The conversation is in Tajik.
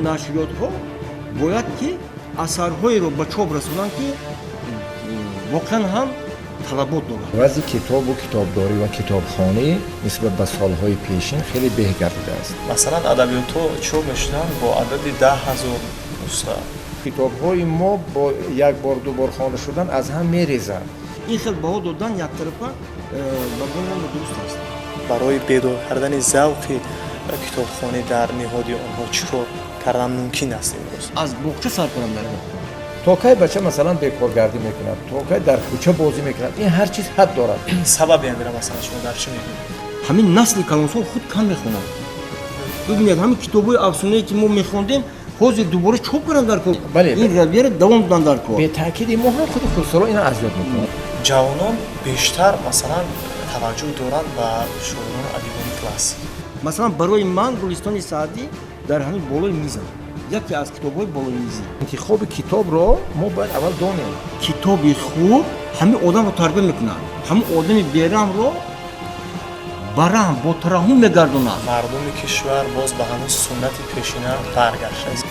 Нашриётҳо бояд ки асарҳоеро ба чоп расонанд, ки воқеан ҳам талабот дорад. Вазъи китобу китобдорӣ ва китобхонӣ нисбат ба солҳои пешин хеле беҳ гардидааст. Масалан, адабиётҳо чоп мешуданд бо адади 10 000 нусха. Китобҳои мо бо як бор, ду бор хонда шудан аз ҳам мерезанд. Ин хел баҳо додан яктарафа ба гумони ман дуруст аст. Барои бедор кардани завқи китобхонӣ дар ниҳоди онҳо чӣ кор кардан мумкин аст имрӯз? Аз боғча сар кунам дар То кай бача, масалан, бекоргардӣ мекунад, то кай дар кӯча бозӣ мекунад? Ин ҳар чиз ҳад дорад. Сабаби ҳамира, масалан, шумо дар чӣ мебинед? Ҳамин насли калонсол худ кам мехонад. Бибинед, ҳамин китобҳои афсонае, ки мо мехондем, ҳозир дубора чоп кунам дар кор. Бале. Ин равияро давом додан дар кор. Бетаъкиди мо ҳам худи хурдсолон ина азёд мекунад. Ҷавонон бештар, масалан, таваҷҷӯҳ доранд ба шоирону адибони классик. Масалан, барои ман «Гулистони Саъдӣ» дар ҳамин болои мизам, яке аз китобҳои болои мизӣ. Интихоби китобро мо бояд аввал донем. Китоби хуб ҳамин одамро тарбия мекунад, ҳамин одами бераҳмро ба раҳм, бо тараҳҳум мегардонад. Мардуми кишвар боз ба ҳамин суннати пешина баргаштааст.